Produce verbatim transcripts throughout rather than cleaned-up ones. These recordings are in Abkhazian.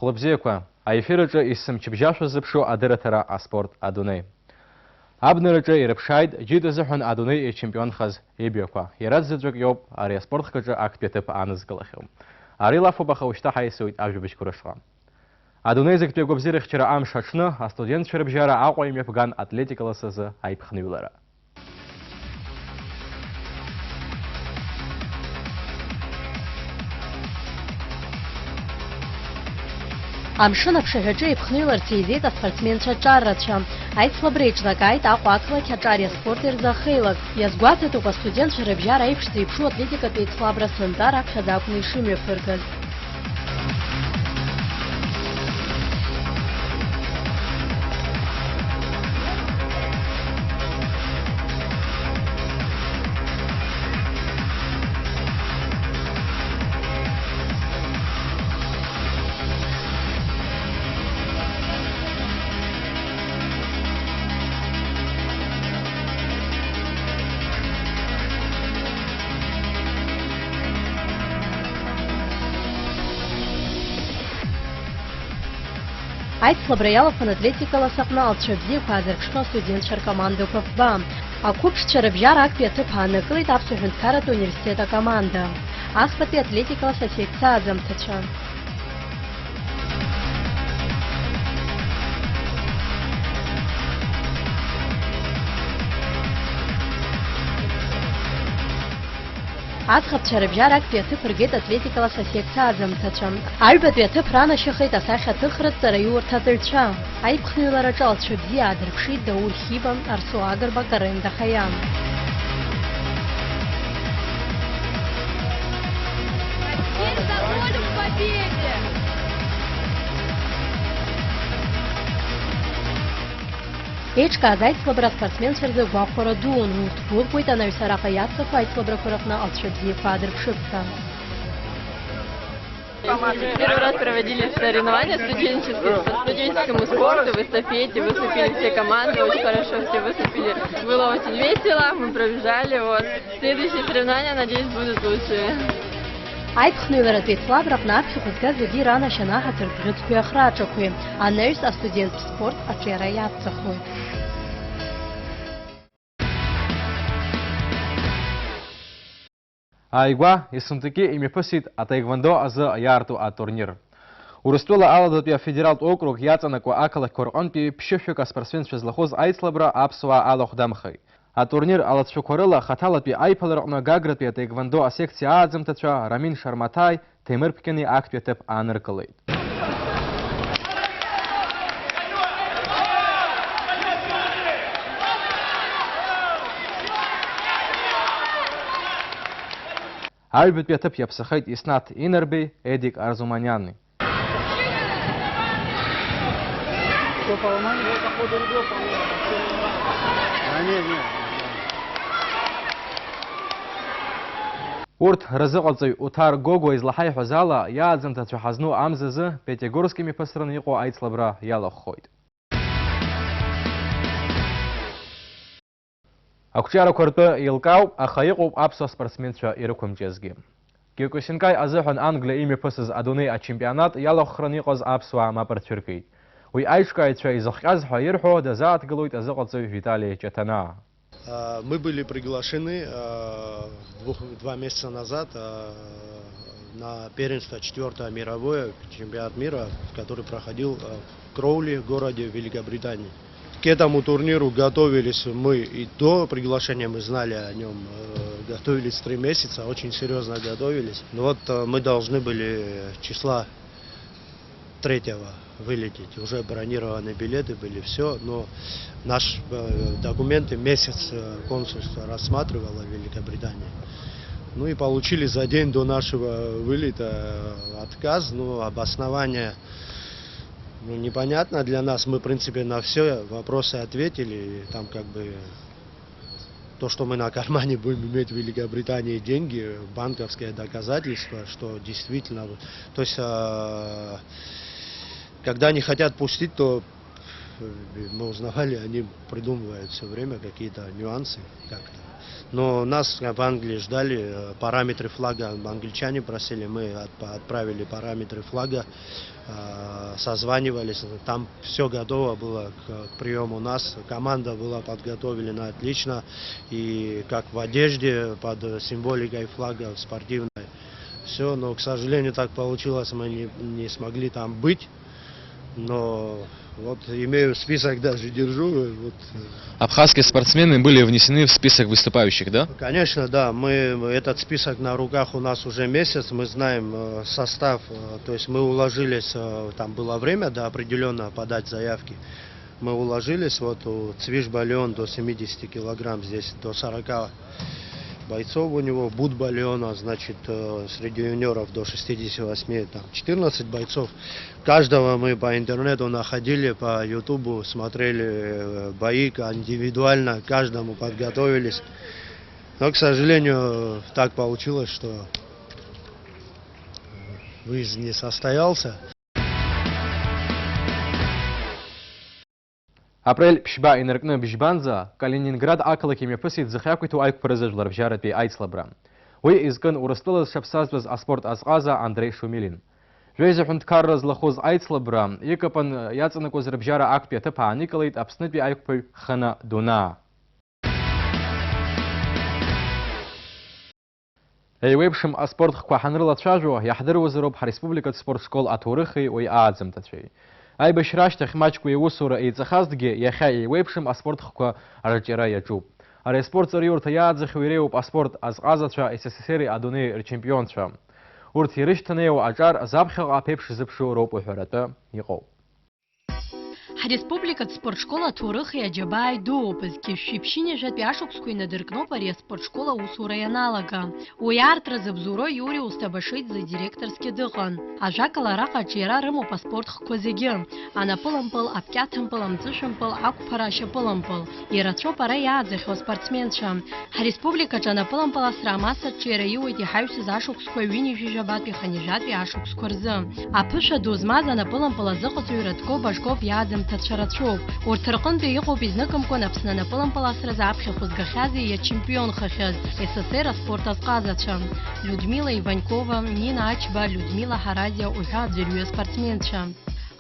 Хәлыбзиақәа, аефир аҿы есымчыбжьа шәазыԥшу адырраҭара «Аспорт адунеи». Абнараҿы ирыԥшааит џьит азыҳәан адунеи ичемпионхаз ибаҩқәа. Иара дзаҵәык иоуп ари аспорт хкаҿы актәи аҭыԥ аанызкылахьоу. Ари лафуп, аха ушьҭа ҳаиасуеит ажәабжьқәа рышҟа. Адунеи зегьтәи агәабзиарахьчара амш аҽны астудентцәа рыбжьара Аҟәа имҩаԥган атлетикалас азы аиԥхныҩлара. Амшын аԥшаҳәаҿы еиԥхныҩларц еизеит аспортсменцәа ҿар рацәа. Аицлабра еиҿнакааит Аҟәа ақалақь аҿари аспорти рзы ахеилак. Иазгәаҭатәуп астудентцәа рыбжьара аиԥш зеиԥшу атлетикатә еицлабра сынтәа раԥхьаӡа акәны ишымҩаԥыргаз. Аицлабра иалахәын атлетикалас аҟны алҵшәа бзиақәа аазырԥшхьоу астудентцәа ркомандақәа фба. Ақәыԥшцәа рыбжьара актәи аҭыԥ ааннакылеит Аԥсуа ҳәынҭқарратә университет акоманда. Ахԥатәи атлетикалас асекциа аӡамҭацәа. Аӡӷабцәа рыбжьара актәи аҭыԥ ргеит атлетикалас асекциа аӡамҭацәа. Аҩбатәи аҭыԥ ранашьахеит асахьаҭыхратә ҵараиурҭа аҵаҩцәа. Аиԥхныҩлараҿы алҵшәа бзиа аадырԥшит Даур Хиба, Арсо Агрба, Карен Дахаиа. Теперь за волю к победе! Еиҿкааз аицлабра аспортсменцәа рзы гәахәара дуун, урҭ гәырӷәеит анаҩс араҟа иацлаху аицлабрақәа рыҟны алҵшәа бзиақәа аадырԥшып ҳәа. Первый раз проводили соревнования студенческие по студенческому спорту, в эстафете выступили все команды, очень хорошо все выступили. Было очень весело, мы пробежали, вот. Следующие соревнования, надеюсь, будут лучшие. Аиԥхныҩларатә еицлабраҟны аԥхьахә згаз зегьы иранашьан аҳаҭыртә бӷьыцқәеи ахраҿақәеи, анаҩс астуденттә спорт аҿиара иацҵахоит. Ааигәа, Ессентуки имҩаԥысит атаеквондо азы иаарту атурнир. Урыстәыла Аладатәи афедералтә округ иаҵанакуа ақалақьқәа рҟынтәи ԥшьышәҩык аспортсменцәа злахәыз аицлабра аԥсуаа алахә дамхеит. Атурнир алҵшәақәа рыла хаҭалатәи аиԥылараҟны Гагратәи атаеквондо асекциа ааӡамҭацәа Рамин Шармаҭаи Ҭемыр Ԥкьыни актәи аҭыԥ ааныркылеит. Аҩбатәи аҭыԥ иаԥсахеит Иснаҭ Инарбеи, Едик Арзуманиани. Что, поломали? А, не, не. Урҭ рзыҟаҵаҩ Уҭар Гогәуа излаҳаиҳәаз ала, иааӡамҭацәа ҳазну амзазы Пиатигорск имҩаԥысраны иҟоу аицлабра иалахәхоит. Ақәҿиарақәа ртәы еилкаауп, аха иҟоуп аԥсуа спортсменцәа ирықәымҿиазгьы. Киокусинкаи азыҳәан Англиа имҩаԥысыз адунеи ачемпионат иалахәхраны иҟаз аԥсуаа мап рцәыркит. Уи аиҿкааҩцәа изыхҟьаз ҳәа ирҳәо дазааҭгылоит азыҟаҵаҩ Витали Ҷаҭанаа. А, мы были приглашены, а, двух, два месяца назад, а, на первенство четвёртое мировое, чемпионат мира, который проходил, а, в Кроули, городе Великобритании. К этому турниру готовились мы и до приглашения, мы знали о нём, э, готовились три месяца, очень серьёзно готовились. Ну вот, э, мы должны были числа третьего вылететь. Уже бронированы билеты были, всё, но наш, э, документы месяц, э, консульство рассматривало в Великобритании. Ну и получили за день до нашего вылета, э, отказ, ну, обоснование, ну, непонятно для нас. Мы, в принципе, на все вопросы ответили, и там как бы то, что мы на кармане будем иметь в Великобритании деньги, банковское доказательство, что действительно, то есть, а, когда не хотят пустить, то, э, мы узнавали, они придумывают всё время какие-то нюансы как-то. Но нас в Англии ждали, э, параметры флага англичане просили, мы отп-, отправили параметры флага, а, созванивались, там всё готово было к, к приёму нас, команда была подготовлена отлично, и как в одежде, под символикой флага, в спортивной, всё, но, к сожалению, так получилось, мы не, не смогли там быть. Но вот имею список, даже держу, вот. Абхазские спортсмены были внесены в список выступающих, да? Конечно, да. Мы, этот список на руках у нас уже месяц. Мы знаем, э, состав, э, то есть мы уложились, э, там было время, да, определённо подать заявки. Мы уложились, вот у Цвиш Балион до семидесяти килограмм, здесь до сорока бойцов у него, Бут Балиона, значит, э, среди юниоров до шестидесяти восьми, там, четырнадцать бойцов. Каждого мы по интернету находили, по Ютубу смотрели, э, бои, ка-, индивидуально к каждому подготовились. Но, к сожалению, так получилось, что, э, выезд не состоялся. Апрель ԥшьба инаркны бжьбанӡа Калининград ақалақь имҩаԥысит зхы иақәиҭу аиқәԥаразы жәларбжьаратәи аицлабра. Уи изкын Урыстәыла зҽаԥсазтәыз аспорт азҟаза Андреи Шумилин. Жәеиза ҳәынҭқарра злахәыз аицлабра икапан иаҵанакуаз рыбжьара актәи аҭыԥ ааникылеит Аԥснытәи аиқәԥаҩ Хана Дунаа. Еиуеиԥшым аспорт хкқәа ҳанрылацәажәо, иаҳдыруазароуп ҳареспубликатә спорт школ аҭоурыхи уи ааӡамҭацәеи. Аибашьра ашьҭахь маҷк уи аусура еиҵахазҭгьы, иахьа еиуеиԥшым аспорт хкқәа рҿиара иаҿуп. Ари аспорт ҵараиурҭа иааӡахьоу иреиуоуп аспорт азҟазацәа, С С С Р-и адунеи рчемпионцәа. Урҭ ирышьҭанеиуа аҿар заԥхьаҟа аԥеиԥш ззыԥшу роуп уҳәаратәы иҟоуп. Ҳреспубликатә спортшкол аҭоурыхи аџьабааи дууп, зқьи жәшәи ԥшьынҩажәатәи ашықәсқәа инадыркноуп ари аспортшкол аусура ианалага. Уи аартра зыбзоуроу Иури Усҭабашиӡе директорсгьы дыҟан. Ажәакала, араҟа аҿиара рымоуп аспорт хкқәа зегьы, анапылампыл, аԥкьаҭампыл, амҵәышәымпыл, ақәԥара, ашьапылампыл. Ирацәоуп ара иааӡахьоу аспортсменцәа. Ҳреспубликаҿы анапылампыласра амассаҿиара иуеит иҳаҩсыз ашықәсқәа ҩынҩажәижәабатәи хынҩажәатәи ашықәсқәа рзы. Аԥышәа ду змаз анапылампыл азыҟаҵаҩ Радко Бажков иааӡамҭацәа рацәоуп. Урҭ рҟынтәи иҟоуп изныкымкәан Аԥсны анапылампыласразы аԥхьахә згахьази иачемпионхахьаз С С С Р аспорт азҟазацәа Людмила Иванькова, Нина Ачба, Людмила Ҳаразиа уҳәа аӡәырҩы аспортсменцәа.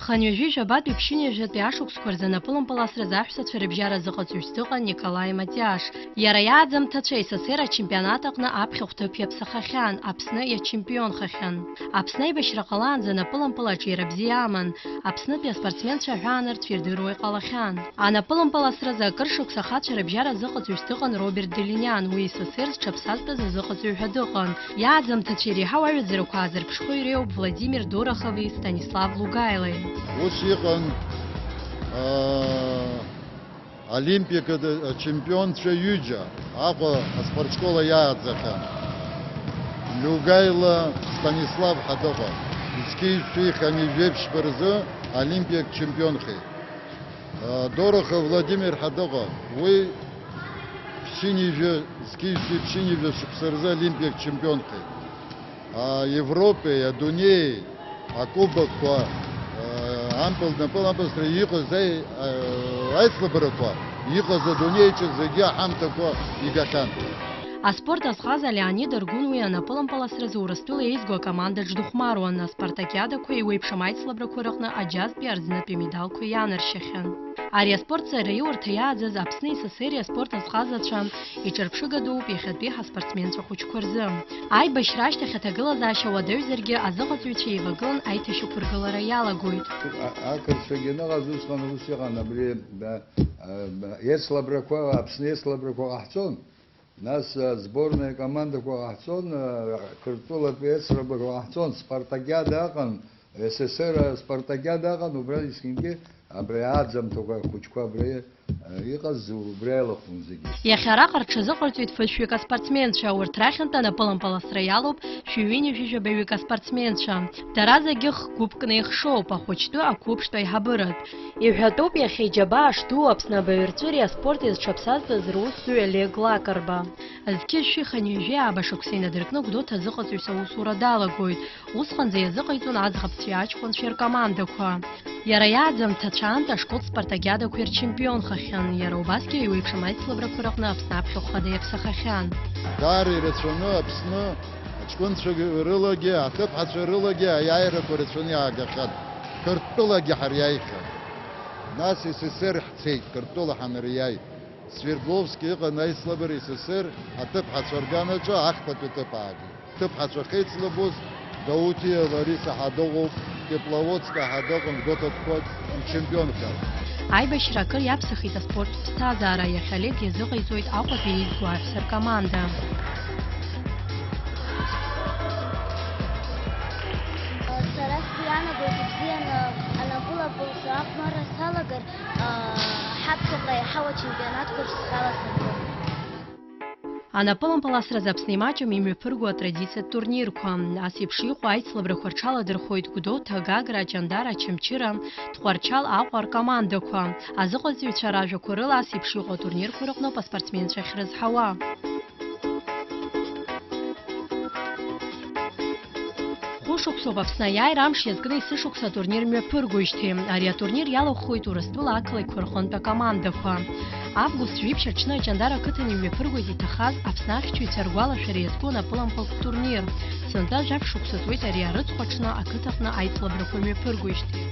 Хынҩажәижәабатәи ԥшьынҩажәатәи ашықәсқәа рзы анапылампыласразы аҳәсацәа рыбжьара азыҟаҵаҩыс дыҟан Николаи Матиаш. Иара иааӡамҭацәа С С С Р ачемпионат аҟны аԥхьахә ҭыԥ иаԥсахахьан, Аԥсны иачемпионхахьан. Аԥсны аибашьра ҟалаанӡа анапылампыл аҿиара бзиа аман, Аԥснытәи аспортсменцәа аҳәаанырцә ирдыруа иҟалахьан. Анапылампыласразы акыр шықәса ахацәа рыбжьара азыҟаҵаҩыс дыҟан Роберт Делиниан, уи С С С Р зҽаԥсазтәыз азыҟаҵаҩ ҳәа дыҟан. Иааӡамҭацәа иреиҳау аҩаӡарақәа аазырԥшхо иреиуоуп Владимир Дорохови Станислав Лугаилеи. Ус иҟан, аа, олимпиакада ачемпионцәа ҩыџьа Аҟәа аспортшкола иааӡахьан. Лиугаила Станислав ҳәа дыҟан. Зқьи жәшәи хынҩажәи жәеиԥшьба рзы олимпиак чемпионхеит. Дорохов Владимир ҳәа дыҟан. Уи ԥшьынҩажәа, зқьи жәшәи ԥшьынҩажәа шықәса рзы олимпиак чемпионхеит. А, Европеи, адунеи, акубокқәа, а, ампыл, напылампыласра иҟаз аи-, а, аицлабрақәа, иҟаз адунеиаҿы зегьы аҳамҭақәа игахьан. Аспорт азҟаза Леонид Аргәын уи анапылампыласразы Урыстәыла еизго акомандаҿ дыхәмаруан, аспартакиадақәа, еиуеиԥшым аицлабрақәа рыҟны аџьазтәи арӡынатәи амедалқәа ианаршьахьан. Ари аспорт ҵараиурҭа иааӡаз Аԥсни С С С Р-и аспорт азҟазацәа иҿырԥшыга дууп иахьатәи ҳаспортсменцәа хәыҷқәа рзы. Аибашьра ашьҭахь аҭагылазаашьа уадаҩзаргьы, азыҟаҵаҩцәа еивагылан аиҭашьақәыргылара иалагоит. А-, ақырҭцәагьы аныҟаз усҟан ус иҟан, абри, а, а, еицлабрақәа, Аԥсны еицлабрақәа ҟаҳҵон, нас, а, сборная командақәа ҟаҳҵон, а, Қырҭтәылатәи еицлабрақәа ҟаҳҵон, спартакиада ыҟан, С С С Р спартакиада ыҟан, убра есқьынгьы абри ааӡамҭақәа, ахәыҷқәа абра, а, иҟаз убра иалахәын зегьы. Иахьа араҟа рҽазыҟарҵоит фышәҩык аспортсменцәа, урҭ рахьынтә анапылампыласра иалоуп шәи ҩынҩажәижәабаҩык аспортсменцәа. Дара зегьы х-гәыԥк неихшоуп, ахәыҷтәы, ақәыԥштәы, аиҳабыратә. Иҳәатәуп иахьа иџьабаа шду Аԥсны абаҩрҵәыреи аспорти зҽаԥсазтәыз русзуҩ Олег Лакрба. Зқьи жәшәи хынҩажәи ааба шықәса инадыркны Гәдоуҭа азыҟаҵаҩцәа аусура далагоит. Усҟанӡа иазыҟаиҵон аӡӷабцәеи аҷкәынцәеи ркомандақәа. Иара иааӡамҭацәа аамҭа ашкол спартакиадақәа ирчемпионхахьан, иара убасгьы еиуеиԥшым аицлабрақәа рыҟны Аԥсны аԥхьахә хада иаԥсахахьан. Даара ирацәаны Аԥсны аҷкәынцәа рылагьы, аҭыԥҳацәа рылагьы аиааирақәа рацәаны иаагахьан. Қырҭтәылагьы ҳариааихьан. Нас С С С Р ҳцеит, Қырҭтәыла ҳанариааи. Свердловски иҟан аицлабра С С С Р аҭыԥҳацәа рганаҿы ахԥатәи ҭыԥ аагеит. Ҭыԥҳацәа ахьеицлабоз Даутиа Лариса ҳәа дыҟоуп, Тепловодска ҳәа дыҟан, Гәдоуҭатәқәак ичемпионқәа. Аибашьра акыр иаԥсахит аспорттә ԥсҭазаара, иахьа Олег иазыҟаиҵоит Аҟәатәи еизгоу аҳәса ркоманда. Сара сгәы иаанагоит ибзианы анапылампыл ахәмарра салагар, ҳаԥхьаҟа иаҳау ачемпионатқәа рҿы саласырхәып. Анапылампыл асразы Аԥсны имаҷым имҩаԥырго атрадициатә турнирқәа. Ас еиԥш иҟоу аицлабрақәа рҽаладырхәоит Гәдоуҭа, Гагра, Ҷандара, Очамчыра, Тҟәарчал, Аҟәа ркомандақәа. Азыҟаҵаҩцәа ражәақәа рыла ас еиԥш иҟоу атурнирқәа рыҟноуп аспортсменцәа ахьрызҳауа. Хәышықәсоуп Аԥсны аиааира амш иазкны есышықәса атурнир мҩаԥыргоижьҭеи. Ари атурнир иалахәхоит Урыстәыла ақалақьқәа рҟынтә акомандақәа. Август жәиԥшь аҽны Аҷандара ақыҭан имҩаԥыргоит иҭахаз Аԥсны ахьчаҩцәа ргәалашәара иазку анапылампылтә турнир. Сынтәа жәаф шықәса ҵуеит ари арыцхә аҽны ақыҭаҟны аицлабрақәа мҩаԥыргоижьҭеи.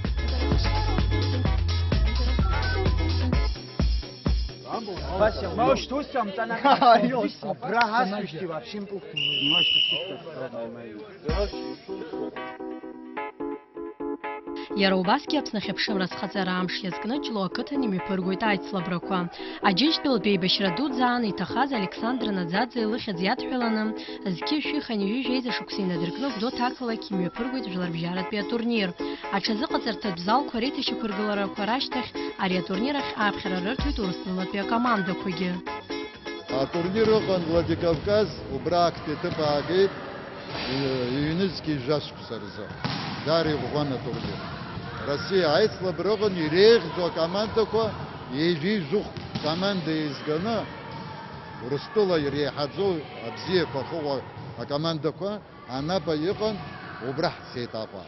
Вася, может, усам, абра ҳасушьҭи вообще. Иара убасгьы Аԥсны ахьыԥшымра азхаҵара амш иазкны Ҷлоу ақыҭан имҩаԥыргоит аицлабрақәа. Аџьынџьтәылатәи еибашьра дуӡӡа аан иҭахаз Александр Наӡаӡе лыхьӡ иадҳәаланы, зқьи жәшәи хынҩажәи жәеиза шықәса инадыркны Гәдоуҭа ақалақь имҩаԥыргоит жәларбжьаратәи атурнир. Аҽазыҟаҵарҭатә залқәа реиҭашьақәыргыларақәа рашьҭахь ари атурнир ахь ааԥхьара рырҭоит Урыстәылатәи акомандақәагьы. Атурнир ыҟан Владикавказ, убра актәи аҭыԥ аагеит, ҩ-, ҩнызқьи жәа шықәса рзы. Даара иӷәӷәан атурнир. Россиа аицлабра ыҟан, иреиӷьӡоу акомандақәа, ҩажәи жәохә команда еизганы, Урыстәыла иреиҳаӡоу абзиақәа ахьыҟоу акомандақәа анапа иҟан, убра ҳцеит Аҟәа.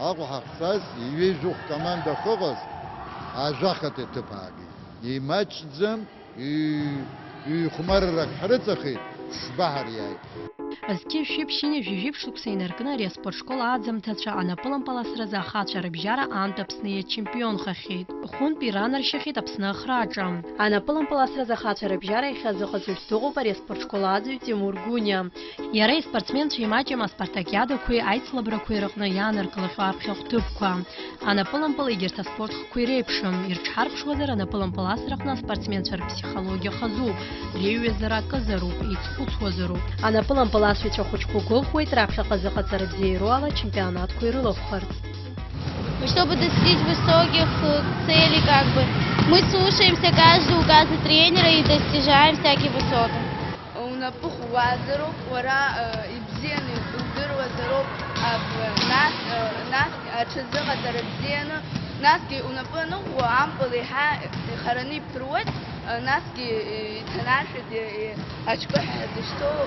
Аҟәа ҳахьцаз, ҩажәи жәохә команда ахьыҟаз, ажәахатәи аҭыԥ аагеит. Имаҷӡам, ҩ-, ҩ-хәмаррак ҳрыҵахеит, ԥшьба ҳариааит. Зқьи жәшәи ԥшьынҩажәи жәиԥшь шықәса инаркны ари аспортшкол ааӡамҭацәа анапылампыл асразы ахацәа рыбжьара аамҭа Аԥсны иачемпионхахьеит. Хәынтә иранаршьахьеит Аԥсны ахраҿы. Анапылампыл асразы ахацәа рыбжьара иахьазыҟаҵаҩыс дыҟоуп ари аспортшкол ааӡаҩ Тимур Гәыниа. Иара испортсменцәа имаҷым аспартакиадақәеи аицлабрақәеи рыҟны иааныркылахьоу аԥхьахә ҭыԥқәа. Анапылампыл егьырҭ аспорт хкқәа иреиԥшым, ирҽҳарԥшуазар, анапылампыл асраҟны аспортсменцәа рԥсихологиа хазуп, реиҩызара акызароуп, еицхәыцуазароуп. Анапылампыл асыҩцәа хәыҷқәа гәыӷуеит раԥхьаҟа зыҟаҵара бзиа ироу ала ачемпионатқәа ирылахәхарц. Чтобы достичь высоких, э, целей, как бы, мы слушаемся каждый указы тренера и достигаем всякие высоты. Унапы хәуазароуп, уара, э, ибзианы удыруазароуп, аб-, нас, э, нас аҽазыҟаҵара бзианы, насгьы унапы аныӷәӷәо ампыл еиҳа ихараны иԥыруеит, э, насгьы, э, иҭанаршәеит, э, э, Ачкәыҳәа дышьҭоу,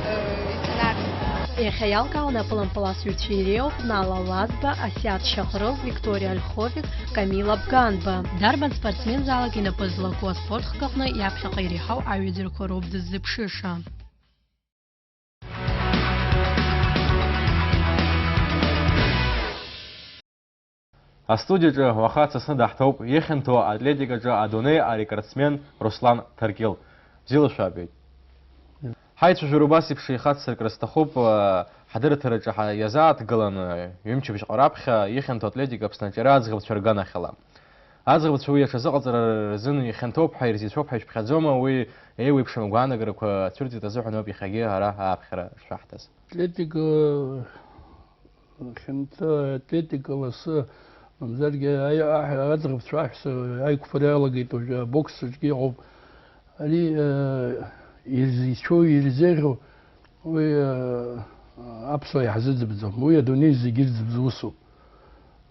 э, иҭанаршәуп. Иахьа иалкаауан апылампыласҩцәа иреиуоуп Нала Лазба, Асиаҭ Шьаҟрыл, Викториа Ольховик, Камила Бганба. Дарбан спортсмензаалак инапы злаку аспорт хкы аҟны иаԥхьаҟа иреиҳау аҩаӡарақәа роуп дыззыԥшыша. Астудиаҿы уаха дсасны даҳҭоуп ихьанҭоу атлетикаҿы адунеи арекордсмен Руслан Ҭаркьыл. Бзиала шәаабеит. Ҳаицәажәара убас еиԥш еихацыркыр сҭахуп, ҳадырраҭараҿы ҳа-, иазааҭгыланы, ҩымчыбжьҟа раԥхьа ихьанҭоу атлетика Аԥсны аҿиара аӡӷабцәа рганахьала. Аӡӷабцәа уи аҽазыҟаҵара рзын ихьанҭоуп ҳәа ирзеицәоуп ҳәа ишәԥхьаӡома, уи еиуеиԥшым агәаанагарақәа цәырҵит азыҳәан ауп иахьагьы ара ааԥхьара шшәаҳҭаз. Атлетика Хьанҭа атлетика ласы, мамзаргьы аи-, аҳ-, аӡӷабцәа аҳәса аиқәԥара иалагеит уажәы, абокс аҿгьы иҟоуп. Ари, э, ирзеицәоу, ирзеиӷьу, уи, э, аԥсуаа иаҳзыӡбӡом. Уи адунеи зегьы ирӡбӡо усуп.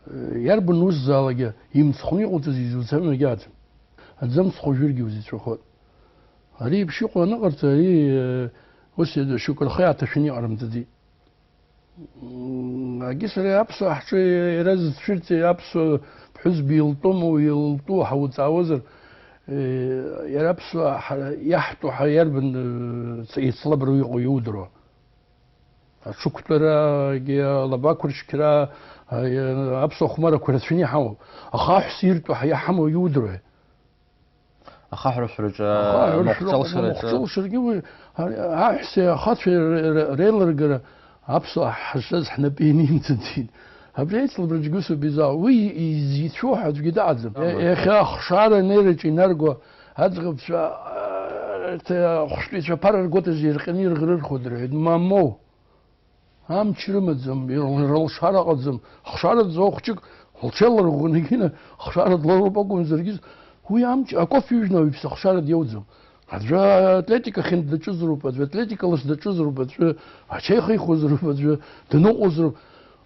Э, иарбан усзаалакгьы имцхәны иҟауҵаз изуцәажәо акгьы аӡам. Аӡы амцхә уажәыргьы узеицәахоит. Ари еиԥш иҟоу аныҟарҵа, ари, э, ус шьоукы рхы иааҭашәаны иҟарымҵаӡеит. М, агьи сареи аԥсуаа ҳҿы иара зыцәырҵи аԥсуа ԥҳәызба илтәыму, илтәу ҳауҵаауазар, э, иара аԥсуаа ҳара иаҳтәу ҳәа иарбан, э, ц-, еицлабра иҟоу иудыруа? Аҽықәтәарагьы, алаба ақәыршьқьра, а, иа-, аԥсуа хәмарақәа рацәаны иҳауп. Аха аҳәса иртәу ҳа-, иаҳамоу иудыруеи? Ахаҳәршәраҿы, ахаҳәршәра, амахәҿалшараҿы. Амахәҿалшарагьы уи, а, аҳәсеи ахацәеи ре-, ре-, реилыргара аԥсуаа ҳазшаз ҳнапы ианимҵаӡеит. Абри аицлабраҿгьы усоуп изаауа. Уи изицәоу ҳәа аӡәгьы дыҟаӡам. Амала. Иахьа ахшара анеираҿы инарго аӡӷабцәа, а, рҭ-, ахәшәтәыҩцәа аԥара ргәаҭаз ирҟьаны ирӷрырхуа дырҳәоит. Мамоу! Амч рымаӡам, ир-, рылшара ыҟаӡам. Хшараӡоу хәҷык лҽеиларӷәӷәаны егьины хшара длоуроуп акәымзаргьы, уи амч, акофе ижәны ауаҩԥсы ахшара диоуӡом. Аӡәы атлетика хьынтә даҿызароуп, аӡәы атлетика лас даҿызароуп, аӡәы ачаи ихихуазароуп, аӡәы даныҟәозароуп.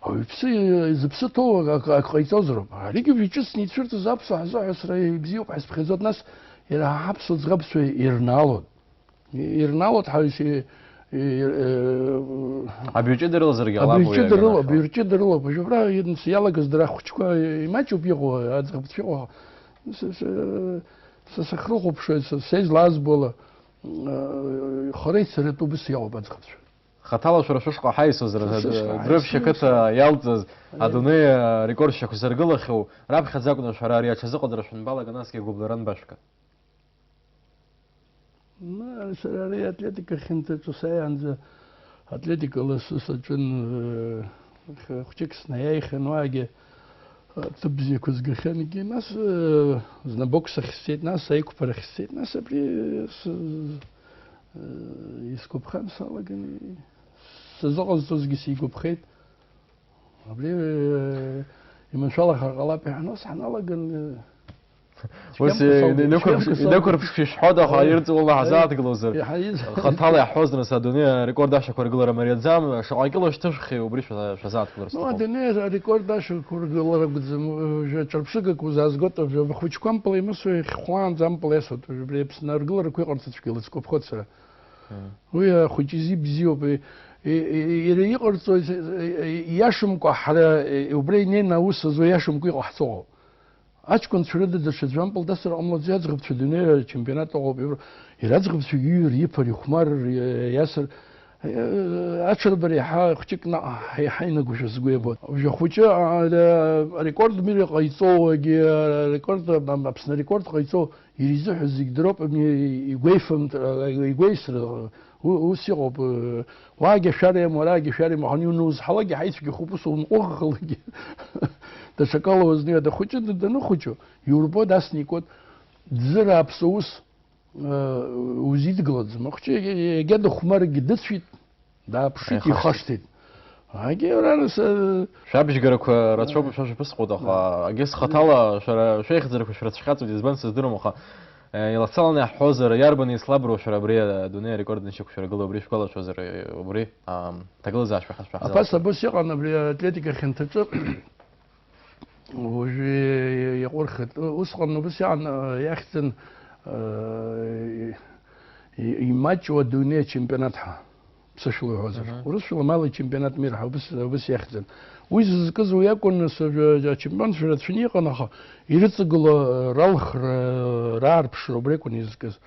Ауаҩԥсы зыԥсы ҭоу ак, ак, ак ҟаиҵозароуп. Аригьы иҿыцны ицәырҵыз аԥсуаа ҳзыҳәа сара ибзиоуп ҳәа сыԥхьаӡоит, нас иара ҳаԥсуа ӡӷабцәа ирнаалон. Ирнаалоит ҳәа иши-, и-, э, Абаҩҷыда рылазаргьы ҟалап уи абаҩҷыда рыла-, агьама. Абаҩҷыда рылоуп. Уажәы абра ианс-, иалагаз дара ахәыҷқәа имаҷуп иҟоу, аӡӷабцәа иҟоу. Са, са, са сахьрыхәаԥшуа, са, са излаазбо ала, э, хара ицаратәы убыс иҟоуп аӡӷабцәа. Хаҭала шәара шәышҟа ҳаисозар, Шәышҟа ҳаисозар, Дрыԥшь ақыҭа иалҵыз, аиеи, адунеи арекорд шьақәзыргылахьоу, раԥхьаӡа акәны шәара ари аҽазыҟаҵара шәанбалаган, насгьы агәыбылра анбашәга? Ма, сара ари атлетика хьанҭаҿы сааиаанӡа атлетика лассы саҿын, э, х-, хәҷык снаиааихьан, уаагьы, э, ҭыԥ бзиақәа згахьан, егьи, нас, э, зны абокс ахь сцеит, нас аиқәԥарахь сцеит, нас абри, э, с-, э, исгәаԥхан салаган, и-, сзыҟазҵозгьы сигәаԥхеит. Абри, э, иманшәалахар ҟалап иҳәан, ус ҳаналаган, э, Ус цәгьамкәа саугеит, инықәырԥш-, цәгьамкәа саугеит. Инықәырԥшшәа ишҳәода, аха Э, ирҵауланы э, ҳазааҭгылозар, иаҳа из-, хаҭала иаҳҳәозар, нас адунеи арекорд ашьақәыргылара мариаӡам, шаҟа кьыла шьҭышәхи убри шәа-, шәазааҭгылар Ну, сҭахуп. Адунеи арекорд ашьақәыргылара акәӡам, э, ҿырԥшыгак узаазгоит, уажәы ахәыҷқәа ампыл имысуа, ихьхәаанӡа ампыл иасуеит, уажәы абри Аԥсны аргыларақәа иҟарҵаҵәҟьа илыцкәаԥхоит сара. Мм. Уи ахәыҷы изы ибзиоуп, и-, и-, и-, иара иҟарҵоз, и-, и-, иашамкәа ҳара, и-, убра инеины аус азо иашамкәа иҟаҳҵо ыҟоуп. Аҷкәынцәа рыда даҽаӡә ампыл дасыр ҟамлаӡеи, аӡӷабцәа дунеи ачемпионат ыҟоуп, ибр-, иара аӡӷабцәагьы иҩыр, иԥар, ихәмарыр, и-, иасыр, э, аҽырбара иаҳа хәҷык наҟ ҳа-, иаҳа инагәышьа сгәы иабоит. Уажәы ахәыҷы, а, а, арекорд мира ҟаиҵоугьы, арекорд, а, а, Аԥсны арекорд ҟаиҵо, Иара изыҳәа зегь дроуп, ами, игәеифымт-, игәеисра, у-, ус иҟоуп, уаагьы ашәара иамоу, араагьы ашәара иамоу, ҳаниуны узҳалакгьы, ҳаицәгьахуп, ус унҟәыӷӷалагьы. Даҽакала уазныҩуа, дахәыҷы, д-, даныхәыҷу, иурбо, дасны икуеит, ӡыра аԥсуа ус, э, узидгылаӡом. Ахәыҷы егьа, егьа дыхәмаргьы дыцәеит, Дааԥшит, ихашҭит. Ихашҭит. Агьи ара нас, э, Шәабжьгарақәа рацәоуп, э, шәа шәаԥысҟоит, аха, э, агьыс хаҭала шәара шәеихьӡарақәа шәрыцәхьаҵуеит, избан сыздыруам, аха, э, илацаланы иаҳҳәозар, иарбан еицлаброу шәара абри, э, адунеи арекорд нышьақәшәаргыла убри шәгәалашәозар, э, убри, ам, ҭагылазаашьа ҳа-, шәаҳзалшоит. Аԥаса абас иҟан абри атлетика хьанҭаҿы. Уажәы иаҟәырхит. Усҟан убас иаан, иахьӡын, и-, имаҷу адунеи ачемпионат ҳәа, ԥсышәала уҳәозар. Мгм. Урысшәала мала чемпионат мира ҳәа убас, убас иахьӡын. Уи зызкыз уи акәын, нас, ачемпионцәа рацәаны иҟан, аха ирыҵагыло ралхра, раарԥшра убри акәын изкыз.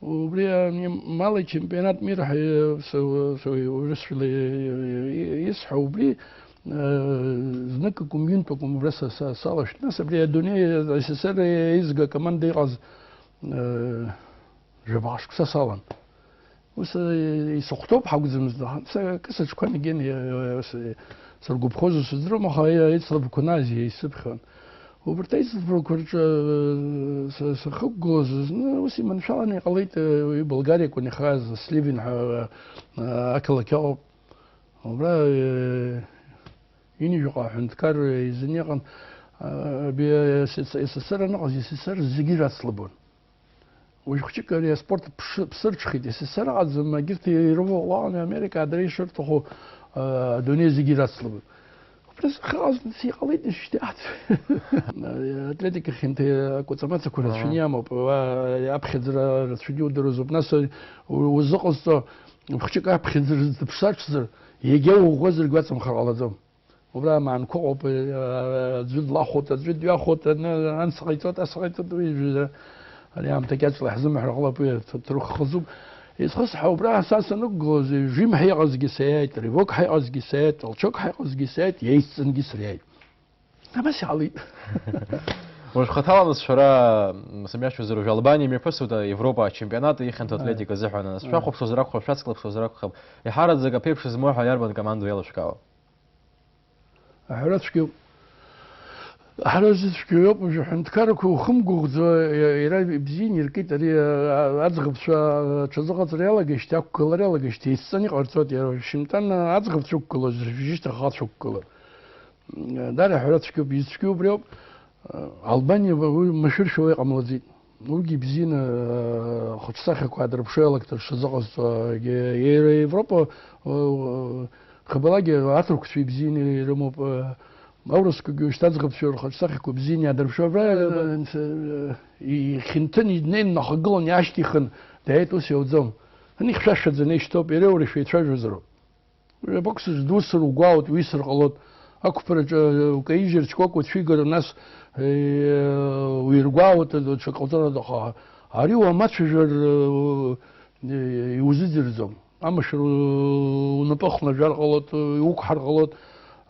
Убри ами, мала чемпионат мира ҳәа, э, с-, с-, урысшәала, э, э, исҳәо, убри, э, знык акәым, ҩынтә акәым, убра са, са, салашәт. Нас абри адунеи, СССР еизга акоманда иҟаз, э, жәаба шықәса салан. Ус, э, исыхәҭоуп ҳакәӡамызт, аха са акы сыҽқәа наган, э, э, с-, сыргәаԥхозу сыздыруам, аха, э, ицлабқәа нас исыԥхьон. Убарҭ аицлабрақәа рҿы, э, са-, сахықәгылоз зны, ус иманшәаланы иҟалеит, э, уи Болгариа акәын ихааз, Сливен ҳәа, э, ақалақь ыҟоуп. Убра, э, ҩынҩажәаҟа аҳәынҭқар изын иҟан, э, абри, э, СССР аныҟаз, СССР зегьы ирацлабон. Уажә хәҷык ари аспорт ԥшы-, ԥсырҽхеит, СССР аҟаӡам, егьырҭ ирывоу уаҟа Америка адара ишырҭаху, а, адунеи зегьы ирацлабын. Убри сахьыҟаз, нас иҟалеит, нас шьҭа ац-, атлетика хьанҭа акәаҵамацақәа Ага. рацәаны иамоуп, уа аԥхьаӡара рацәаны иудыруазоуп. Нас у-, узыҟазҵо хәҷык аԥхьаӡара зыԥсаҽзар, Егьа уӷәӷәазаргь уаҵамхар ҟалаӡом. Убра амаанқәа ыҟоуп, аӡәы длахәоит, аӡәы дҩахәоит, ан-, анс ҟаиҵоит, ас ҟаиҵоит, уи жәа-, ари аамҭа кьаҿла иаҳзымҳәар ҟалап, уи аҭ-, ҭырқә хазуп. Исхысҳәа, убра са санықәгылоз, жим ҳәа иҟазгьы саиааит, ревок ҳәа иҟазгьы саиааит, толчок ҳәа иҟазгьы саиааит, иеицҵангьы саиааит. Абас иҟалеит. Уажә хаҭала, нас, шәара, м, сымҩашьозар, уажә Албаниа имҩаԥысуеит Европа ачемпионат ихьанҭоу Аиа. Атлетика азыҳәан. Нас Аиа. Шәахәаԥшуазар акәхап, шәацклаԥшуазар акәхап, иҳараӡак аԥеиԥш змоу ҳәа иарбан команда иалашәкаауа? Аҳәара цәгьоуп. Аҳәара зыцәгьоу иоуп, уажәы аҳәынҭқаррақәа ухымгәыӷӡо, иа-, иара ибзианы иркит, ари, а-, аӡӷабцәа, а, аҽазыҟаҵара иалагеижьҭеи, ақәгылара иалагеижьҭеи, еицҵаны иҟарҵоит, иара шьынтәан аӡӷабцәа ықәгылоз, ржьышьҭахь ахацәа ықәгылар. Дара аҳәара цәгьоуп, изцәгьоу убриоуп. Албаниа уи машәыршәа уа иҟамлаӡеит. Уигьы ибзианы, э, хаҿсахьақәа аадырԥшуа иалагт рҽазыҟазҵо, егьи-, иара Европа, э, хабалагьы аҭырқәцәа ибзианы ирымоуп, э, аурысқәагьы уажәшьҭа аӡӷабцәа рхаҿсахьақәа бзианы иаадырԥшуа. Абра, э, э, ихьынҭын иднеин нахагылан иаашьҭихын, дааит, ус иауӡом. Ани хьшәашәаӡа неишьҭоуп, иара уара шәеицәажәозароуп. Абокс зду сыргәаауеит, уи сырҟалоит. Ақәԥараҿы, э, укаижьыр, чкәак уцәигар, нас, э, уиргәаауеит, э, ҽак ҟауҵар, аха ари уамацәажәар, э, э, иузыӡырӡом. Амашәыр у-, унапы хнажәар ҟалоит, э, иуқәҳар ҟалоит.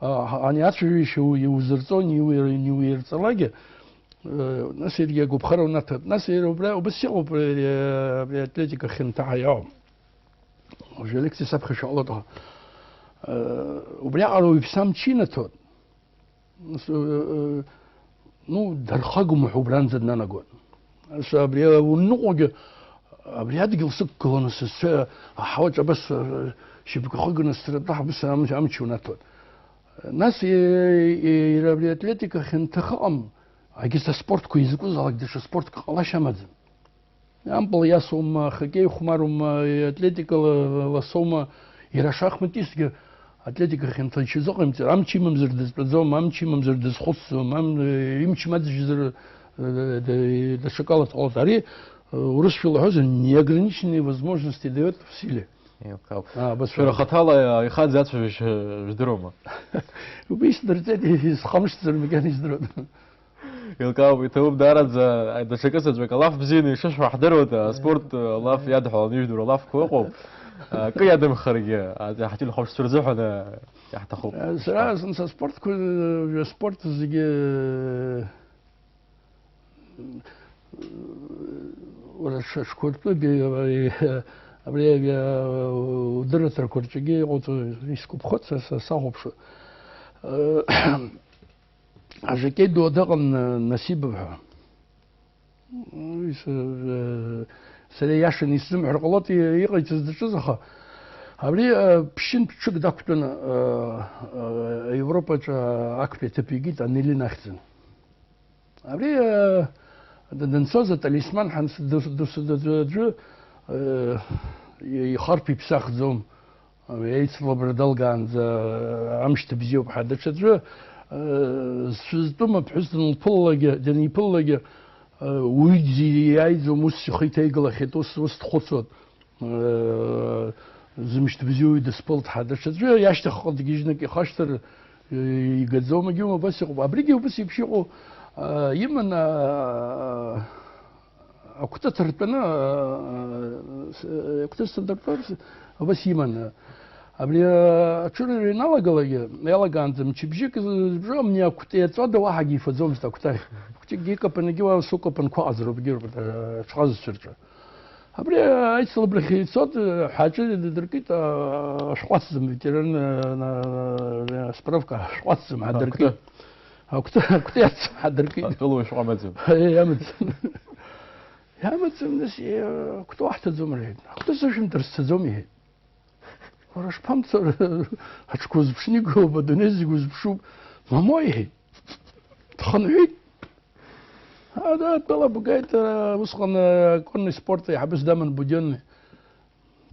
А, ани ацәажәаҩышьа у-, иузырҵо, иуир-, иуирҵалакгьы, э, нас иаргьы агәаԥхара унаҭоит. Нас иара убра, убас иҟоуп, э, абри атлетика хьанҭа ҳәа иоуам. Уажәы алекциа саԥхьа шәаҟәлоит, аха, э, убриаҟара уаҩԥсы амч инаҭоит. Нас, э, э, ну, дархагома ҳәа убранӡа днанагоит. Ас абри уныҟәагьы, абри адгьыл сықәгыланы сызцәа аҳауаҿ абас, э, шьапқәа хыганы срытәа абас амч, амч унаҭоит. Нас, э, э, иара абри атлетика хьанҭа ыҟам, агьыс аспортқәа изакәызаалак даҽа спортк ҟалашьа амаӡам. Ампыл иасума, хоккеи хәмарума, атлетикала ласоума, иара ашахматистгьы атлетика хьанҭа ишизыҟаимҵар, амч имамзар дызтәаӡом, амч имамзар дызхәыцӡом, ам-, имч маӡажьзар, э, д-, даҽакала дҟалоит. Ари, э, урысшәала ҳәозар, неограниченные возможности даёт в силе. Еилкаауп. А, абас. Шәара хаҭала ихаӡ ацәажәашьа жәдыруама? Убри исдырҵеит, исхамышҭӡар макьана издыруан. Еилкаауп, иҭабуп даараӡа, даҽакы заҵәык алаф бзианы ишышәҳәо ҳдыруеит, аспорт алаф иадҳәаланы ижәдыруа алафқәа ыҟоуп. Акы иадымхаргьы, ҳтелехәаԥшцәа рзыҳәан иаҳҭахуп. Сара зынӡа аспортқәа, аспорт зегьы, уара ш-, шкультуреи, абри, абри, удырраҭарақәа рҿгьы иҟоуҵо исгәаԥхоит са, са сахәаԥшуа. Ажакьи ду адаҟан, Насибов ҳәа. Уи са, э, сара иашаны исзымҳәар ҟалоит, и-, иҟаиҵаз даҿыз, аха абри, э, ԥшьынтә ҽык дақәтәаны, э, э, Европаҿы актәи аҭыԥ икит, Анелин ахьӡын. Абри, э, д-, данцоз аталисман ҳанс-, дус-, дус-, д-, д-, аӡәы, э, и-, ихарҭә иԥсахӡом. Еицлабра далгаанӡа амшьҭа бзиоуп ҳәа, даҽаӡәы, э, зцәы зтәым аԥҳәыс данылԥыллагьы, даниԥыллагьы, э, уи диааиӡом, ус ихы иҭеигалахьеит, ус, ус дхәыцуан. Э, зымшьҭа бзиоу дысԥылт ҳәа, даҽаӡәы иашьҭахьҟа дгьежьны акы ихашҭыр, э, игаӡом, егьиума, абас иҟоуп. Абригьы убас еиԥш иҟоу, э, иман, э, Акәты ҭартәаны, акәты сҭадыртәарц, убас иман. Абри аҽырҩра иналагалак, иалагаанӡа мчыбжьык зыбжо амни акәты иаҵәада уаҳагьы ифаӡомызт акәты ахь. Хәҷыкгьы икапанагьы уа сукапанқәа ҟазароуп, егьироуп, аҽхазцәа рҿы. Абри аицлабрахь ицот, ҳәаҿы дадыркит, ашәҟәацӡам, ветеран, справка ашәҟәацӡам ҳадыркит. Акәты, акәты иац ҳадыркит. Атәыла уи шәҟәы амаӡам. Иамаӡам. Иамаӡам, нас, акәты уаҳҭаӡом, рҳәеит. Акәты сышәымҭар сцаӡом, иҳәеит. Уара шԥамцо, аҽқәа узԥшны игылоуп, адунеи зегь узԥшуп. Мамоу, иҳәеит. Дхынҳәит. Ада атәыла бгеит, усҟан, конный спорт аиҳабыс даман Будионный.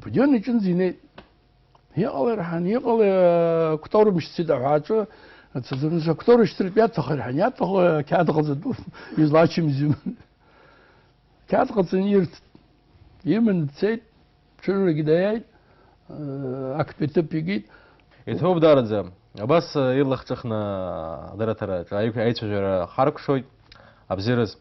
Будионный иҿынӡа инеит. Иҟалеи рҳан, иҟалеи, акәтор мшьцит аҳәааҿы, ацаӡамыз акәтор шьҭыртә иаҭахи рҳан, иаҭаху ақьаад ҟаҵатәуп, излачымзим. Ақьаад ҟаҵаны ирҭт. Иман дцеит, ҽыжәрагьы даиааит, актәи аҭыԥ икит. Иҭабуп даараӡа. Абас, э, ирлахҿыхны адырраҭараҿы аиқә-, аицәажәара харкәшоит. Абзиараз.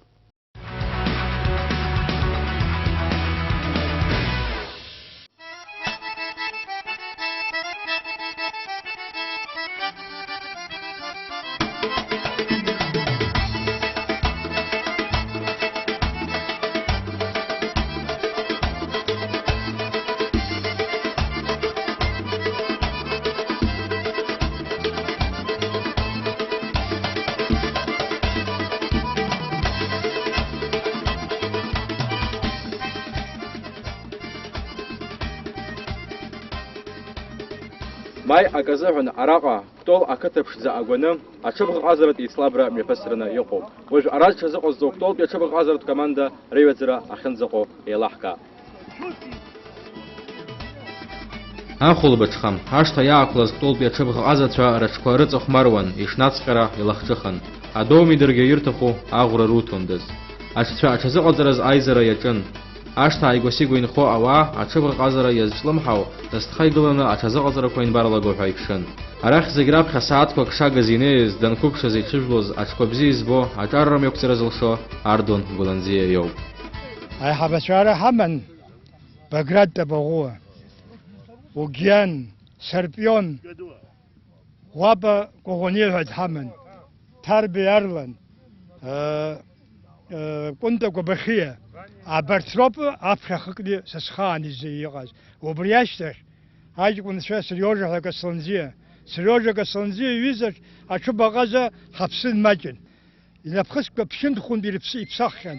Маи аказыҳәан араҟа Кәтол ақыҭа ԥшӡа агәаны аҽыбӷаҟазаратә еицлабра мҩаԥысраны иҟоуп. Уажә ара зҽазыҟазҵо Кәтолтәи аҽыбӷаҟазаратә команда рыҩаӡара ахьынӡаҟоу еилаҳкаап. Ахәылбыҽха, ашҭа иаақәлаз Кәтолтәи аҽыбӷаҟазацәа рыҽқәа рыҵахәмаруан, ишнацҟьара илахҿыхын. Адоуми даргьы ирҭаху аӷәра руҭондаз. Аҽцәа аҽазыҟаҵараз аизара иаҿын. Ашҭа ааигәа-сигәа инхо ауаа аҽыбӷаҟазара иазҿлымҳау, зҭха игыланы аҽазыҟаҵарақәа инбарлаго ҳәа иԥшын. Арахь зегь раԥхьа сааҭқәак шагыз инеиз, данқәыԥшыз иҽыжәлоз, аҽқәа бзиа избо, аҿар рымҩақәҵара зылшо Ардон Гәланӡиа иоуп. Аиҳабацәа ара ҳаман, Баграт Табаӷәуа, Угиан, Сарпион, Уапа Коӷониа ҳәа дҳаман, Ҭарбеи Арлан, ыы, ыы, Кәынта Кәабахиа, абарҭ роуп аԥхьа хыкны са схаан изы иҟаз. Убри ашьҭахь аҷкәынцәа Сериожа ҳәа Касланӡиа, Сериожа Касланӡиа иҩызаҿ аҽыбӷаҟаза ҳаԥсы нмаҷын. Инапхыцқәа ԥшьынтә-хәынтә ирыԥсы-, иԥсаххьан.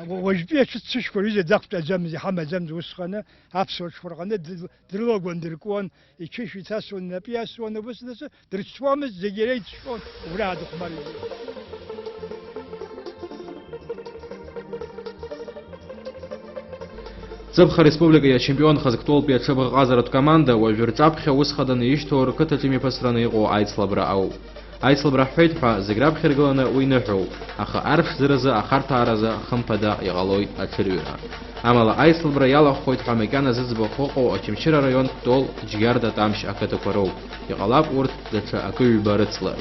Уа-, уажәтәи аҽы ццышәқәа рҩыза дақәтәаӡамызт, иҳамаӡамызт усҟаны, аԥсуа ҽқәа рҟны д-, дрылагәан, дыркуан, иқьышә иҭасуан, инапы иасуан, убас нас дрыцәшәомызт, зегь иара ицәшәон, убра аадыхәмарит. Ҵыԥх Ареспублика иачемпионхаз Кәтолтәи аҽыбӷаҟазаратә команда уажә рҿаԥхьа ус хаданы ишьҭоу рқыҭаҿы имҩаԥысраны иҟоу аицлабра ауп. Аицлабра ҳҳәеит ҳәа, зегь раԥхьа иргыланы уи ныҳәоуп, аха арԥшӡаразы, ахарҭәааразы, хымԥада, иҟалоит аҽырҩра. Амала аицлабра иалахәхоит ҳәа макьана зыӡбахә ыҟоу Очамчыра араион Кәтол, Џьгьарда, Тамшь ақыҭақәа роуп. Иҟалап урҭ даҽа акы-ҩба рыцлар.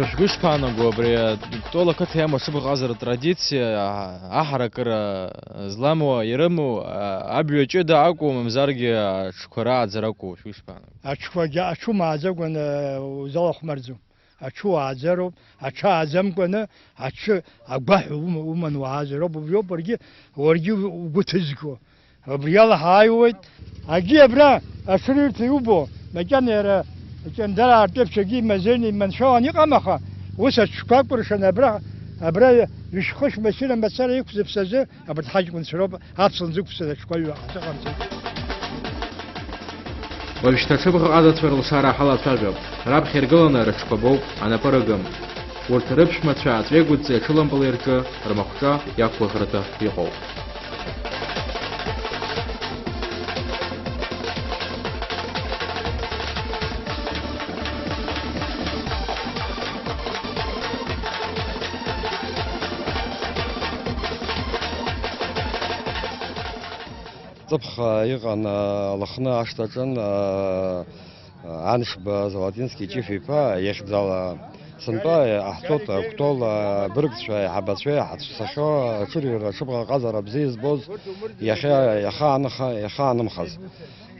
Шәара шәгәы ишԥаанаго, абри Кәтол ақыҭа иамоу аҽыбӷаҟазаратә традициа, аҳаракыра зламоу, ирымоу, абҩа ҷыда акәу, мамзаргьы аҽқәа рааӡара акәу, шәгәы ишԥаанаго? Аҽқәагьы, аҽы умааӡакәаны узалахәмарӡом. Аҽы уааӡароуп, аҽы ааӡамкәаны, аҽы агәаҳәа ума-, уман уаазароуп, убриоуп уаргьы, уаргьы угәы ҭызго. Убри ала ҳааиуеит. Агьи абра аҽырҩырҭа иубо, макьана иара Ҷандар аартеԥшьагьы имазеины иманшәалан иҟам, аха ус аҽқәа акәыршан абра, абра ҩышәхышә машьына мацара иқәзыԥсазы, абарҭ ҳаҷкәынцәа роуп аԥслан зықәԥсаз аҽқәа ҩы ҳзыҟамҵеит. Уажәшьҭа аҽыбӷаҟазацәа рылшара ҳалацәажәап. Раԥхьа иргыланы рыҽқәа боуп, анапы рыгым. Урҭ рыԥшәмацәа аҵәеигәыдҵеи аҽылампыли рҿы рмахәҿа иақәгәыӷратәы иҟоуп. Ҵыԥх иҟан, а, Лыхны ашҭаҿын, а, а, Аншба Золотински Ҷыф-иԥа ихьӡала. Сынтәа иҟаҳҵоит, а, Кәтол, а, быргцәа, аиҳабацәа иҳацәцахьоу аҽырҩра, аҽыбӷаҟазара бзиа збоз иахьа, иахаанха-, иахаанымхаз.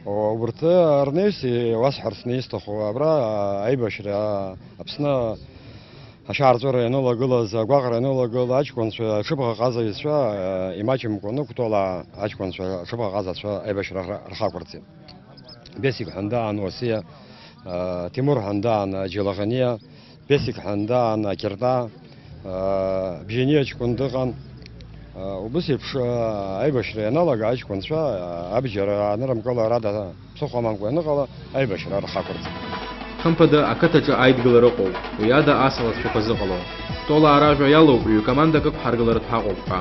О, убарҭ рнаҩс иуасҳәарц исҭаху, абра, а, аибашьра, а, Аԥсны Ашьаарҵәыра ианылагылаз, агәаҟра ианылагылаз, аҷкәынцәа, аҽыбӷаҟазаҩцәа, э, имаҷымкәаны Кәтол аҷкәынцәа, аҽыбӷаҟазацәа аибашьра рхы-, рхы ақәырҵеит. Бесик Ҳәандаан Уасиа, э, Тимур Ҳәандаан Џьалаӷаниа, Бесик Ҳәандаан Акьырта, э, Бжьаниа ҷкәын дыҟан. Э, убыс еиԥш, э, аибашьра ианалага аҷкәынцәа, э, абџьар анырымкыларада ԥсыхәа амамкәа ианыҟала, аибашьра рхы ақәырҵеит. Хымԥада, ақыҭаҿы аидгылара ыҟоуп, уи ада асалаҭшәақәа зыҟало. Кәтолаа ражәа иалоуп, ҩ-командак ықәҳаргылартә ҳаҟоуп ҳәа.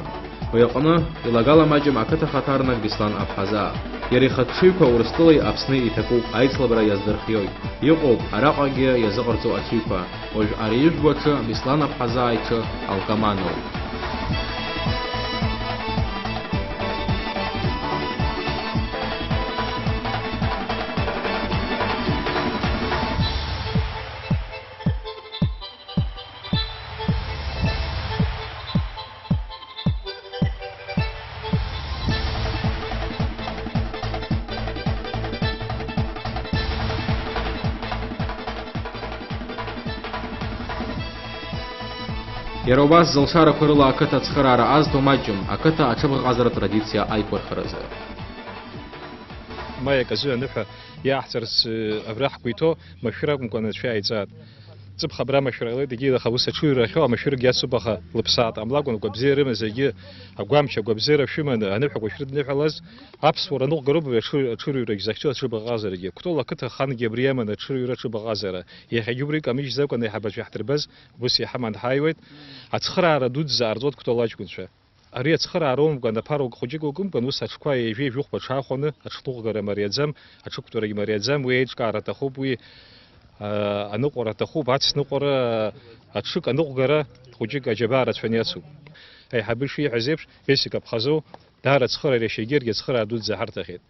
Уи аҟны илагала маҷым ақыҭа хаҭарнак Беслан Аԥҳазаа. Иара ихатә ҽыҩқәа Урыстәылеи Аԥсни иҭакуп, аицлабра иаздырхиоит. Иҟоуп араҟагьы иазыҟарҵо аҽыҩқәа. Уажә ари ижәбо аҽы Беслан Аԥҳазаа иҽы алкоманоуп. Иара убас зылшарақәа рыла ақыҭа ацхыраара азҭо маҷым, ақыҭа аҽыбӷаҟазара традициа аиқәырхаразы. Маи аказы аныҳәа иааҳҵарц, э, абра ҳгәы иҭоу машәыр акәымкәа анацәа иааиҵааит. Ҵыԥх абра машәыр ҟалеит, егьи аха ус аҽыҩра ахьоу амашәыргьы ацуп, аха лыԥсаатә ҟамлакәан, агәабзиара рымаз егьи агәамч, агәабзиара шәыманы аныҳәақәа шәрыдныҳәалаз, аԥсуара ныҟәгароуп абри аҽы-, аҽырҩрагь захьчо аҽыбӷаҟазарагьы. Кәтол ақыҭа ахангьы абри иаман аҽырҩра аҽыбӷаҟазара. Иахьагьы убрык амыжьӡакәа аиҳабацәа иаҳдырбаз, ус иаҳаман ҳааиуеит. Ацхыраара дуӡӡа ҟарҵоит Кәтол аҷкәынцәа. Ари ацхыраара умкәан, аԥара хәыҷык укымкәан, ус аҽқәа ҩажәи жәохәба аҽаахәаны, аҽҭыӷәӷәара мариаӡам, аҽықәтәарагь мариаӡам, уи еиҿкаара аҭахуп, уи, аа, аныҟәара аҭахуп, ацныҟәара, аҽык аныҟәгара хәыҷык аџьабаа рацәаны иацуп. Аиҳабы ишиҳәаз еиԥш, Бесик Аԥхазоу даара ацхыраара иашьагьы иаргьы ацхыраара дуӡӡа ҳарҭахьеит.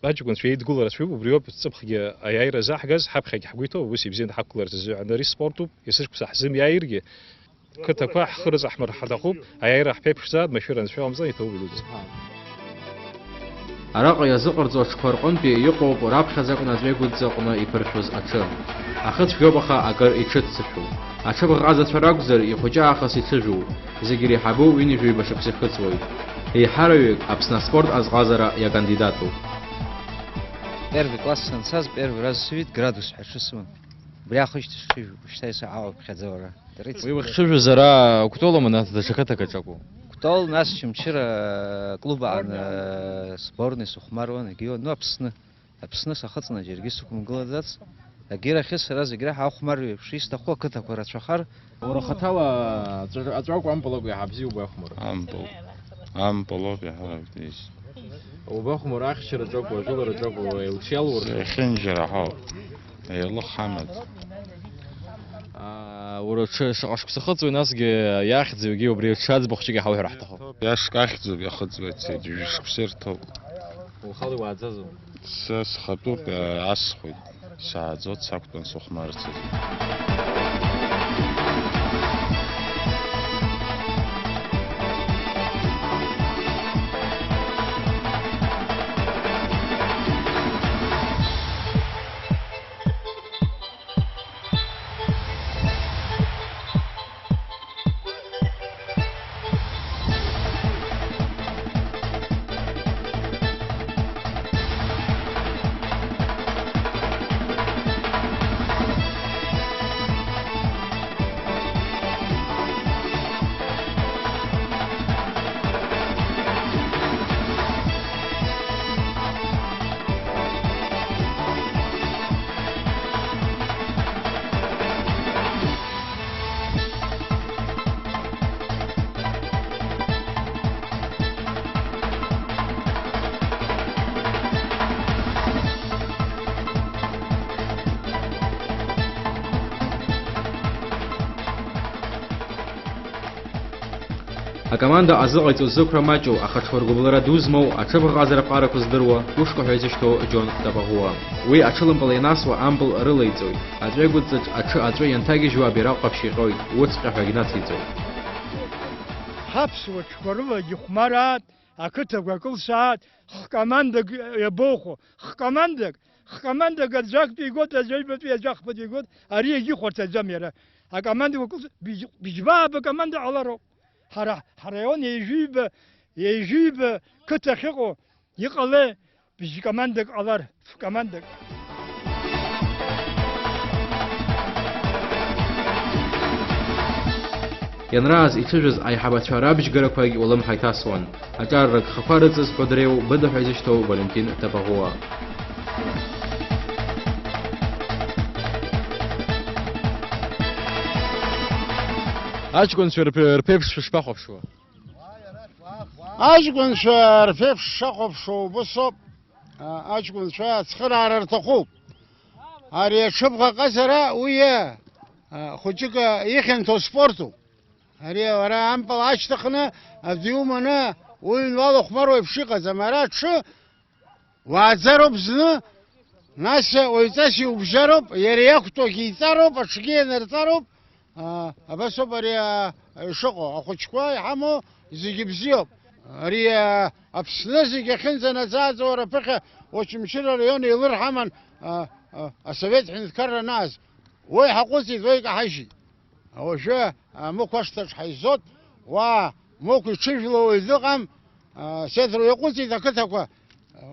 Аҷкәынцәа еидгылара цәгьоуп, убриоуп ҵыԥхгьы аиааира заҳгаз, ҳаԥхьагь ҳгәы иҭоуп, ус ибзианы ҳақәгыларц азыҳәан. Ари спортуп, есышықәса ҳзымиааиргьы, қыҭақәа ҳхы рыҵаҳмыр ҳаҭахуп, аиааира ҳԥеиԥшзааит, машәыр анцәа иҟамҵан, иҭоуп идуӡӡа. Араҟа иазыҟарҵо аҽқәа рҟынтәи иҟоуп раԥхьаӡа акәны аҵәеигәыдҵа аҟны иԥыршәоз аҽы. Ахы цәгьоуп, аха акыр иҽыццышәуп. Аҽыбӷаҟазацәа ракәзар, ихәыҷы аахыс иҽыжәуп. Зегь иреиҳабу ҩынҩажәаҩба шықәса ихыҵуеит. Еиҳараҩык Аԥсны аспорт азҟазара иакандидатуп. Первый класс санцаз, первый раз сыҩит, градус ҳәа аҽы сыман. Убри аахыс сҽыжәуп, шьҭа исаҳауа ԥхьаӡа уара. Дара ицқьоуп. Уи уахьҽыжәыз ара Кәтолоума, нас даҽа қыҭак аҿакәу? Кәтол, нас Чымчыра клуб аан, сборни сыхәмаруан, егьиуан, ну, Аԥсны. Аԥсны сахыҵны џьаргьы сықәымгылаӡац. Агьырахьы сара зегь раҳа ахәмарҩы еиԥш исҭаху ақыҭақәа рацәахар. Уара хаҭала аҵәа-, аҵәа акәу ампыл акәу иаҳа бзиа убо иахәмаруа? Ампыл. Ампыл ауп иаҳа ишьҭа. Убахәмаруа ахьчараҿы акәу, ажәылараҿы акәу, еилҿиалоу рҿы? Зехьынџьара ҳауп. Еилых ҳамаӡам. Аа, уара ҽа-, шаҟа шықәса хыҵуеи, насгьы иахьӡугьы убри ҽа аӡбахә ҿык иҳауҳәар ҳҭахуп. Иашк ахьӡуп, иахыҵуеит, ҩажәа шықәса ирҭоуп. Ухала иуааӡазу? Са схатәуп, иаасхәеит. Сааӡоит, сақәтәан сыхәмарцаз. Акоманда азыҟаиҵо зықәра маҷу, аха ҽуаргәыбылра ду змоу, аҽыбӷаҟазара ԥҟарақәа здыруа, Пушка ҳәа изышьҭоу Џьон Тапаӷәуа. Уи аҽылымпыл ианасуа ампыл рылеиҵоит. Аҵәеигәыдҵаҿ аҽы аҵәы ианҭагьежьуа абираҟ ҟаԥшь иҟьоит, уҵҟьа ҳәагь нациҵоит. Ҳаԥсуа ҽқәа рылагьы хәмараат, ақыҭақәа кылсаат, хкомандак иабоухәо, хкомандак, хкомандак аӡәы актәи игоит, аӡәы аҩбатәи, аӡәы ахԥатәи игоит, ари иагьыхәарҭаӡам иара. Акомандақәа кылс-, быжь-, быжьба-ааба команда ҟалароуп. Ҳара, ҳараион ҩажәиба, ҩажәиба қыҭа ахьыҟоу, иҟалеи, быжь командак ҟалар, ф командак. Ианрааз иҽыжәыз аиҳабацәа рабжьгарақәагь улымҳа иҭасуан. Аҿар рыгхақәа рыҵазҳәо дреиуоу Быда ҳәа изышьҭоу Валентин Тапаӷәуа. Аҷкәынцәа рԥ-, рԥеиԥш шәышԥахәаԥшуа? Аҷкәынцәа рԥеиԥш шахәаԥшуа убыс ауп. А, аҷкәынцәа ацхыраара рҭахуп. Ари аҽыбӷа ҟазара уи, а, хәыҷык, а, ихьанҭоу спортуп. Ари уара ампыл ашьҭыхны, аӡәы иуманы, уҩнуала ухәмаруа еиԥш иҟаӡам. Ара аҽы уааӡароуп зны, нас уаҩҵас иубжьароуп, иара иақәтәоугьы иҵароуп, аҽгьы ианырҵароуп. А, абас ауп ари, а, ишыҟоу. Ахәыҷқәа иҳамоу зегьы бзиоуп. Ари, а, Аԥсны зегьы ахьынӡанаӡааӡо, уара, ԥыхьа Очамчыра араион еилырҳаман, а, а, асовет ҳәынҭқарра анааз. Уи ҳаҟәыҵит, уи икаҳажьит. Уажәы, а, Мықә ашҭаҿ ҳаизот, уа Мықә иҽыжәло уаҩ дыҟам, а, Сеҭра иаҟәыҵит ақыҭақәа.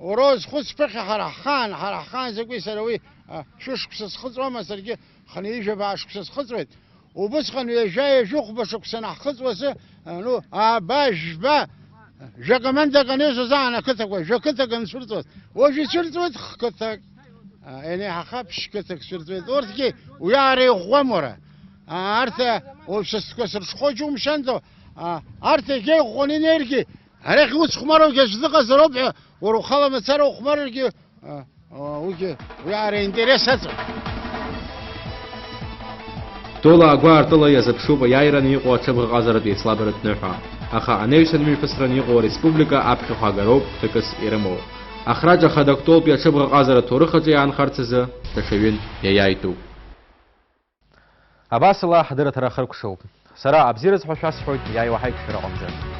Уара узхәыц ԥыхьа ҳара ҳхаан, ҳара ҳхаан закәи сара уи, а, шәышықәса схыҵуама, саргьы хынҩажәи жәаба шықәса схыҵуеит. Убысҟан ҩажәа, ҩажәихәба шықәса анаҳхыҵуазы, а, ну, ааба, жәба, жәа-командак анеизоз аан ақыҭақәа, жәа-қыҭак анцәырҵуаз. Уажә ицәырҵуеит х-қыҭак. А, ианеиҳаха ԥшь-қыҭак цәырҵуеит. Урҭгьы уиаара иӷәӷәам уара. А, арҭ, а, уаҩ сасқәа сырҽхәо џьумшьанҵо, а, арҭ егьа иӷәӷәаны инеиргьы, арахь уцхәмаруагьы аӡә дыҟазароуп ҳәа, уара ухала мацара ухәмарыргьы, а, а, уигьы уиаара интерес аҵоуп. Тәыла агәаартыла иазыԥшуп аиааираны иҟоу аҽыбӷаҟазаратә еицлабратә ныҳәа, аха анаҩсан мҩаԥысраны иҟоу ареспублика аԥхьахә агароуп ҭакыс ирымоу. Ахраҿ ахада Кәтолтәи аҽыбӷаҟазаратә ҭоурых аҿы иаанхарц азы даҽа ҩынтә иаиааитәуп. Абасала ҳдырраҭара хыркәшоуп. Сара абзиараз ҳәа шәасҳәоит иааиуа ҳаиқәшәараҟынӡа.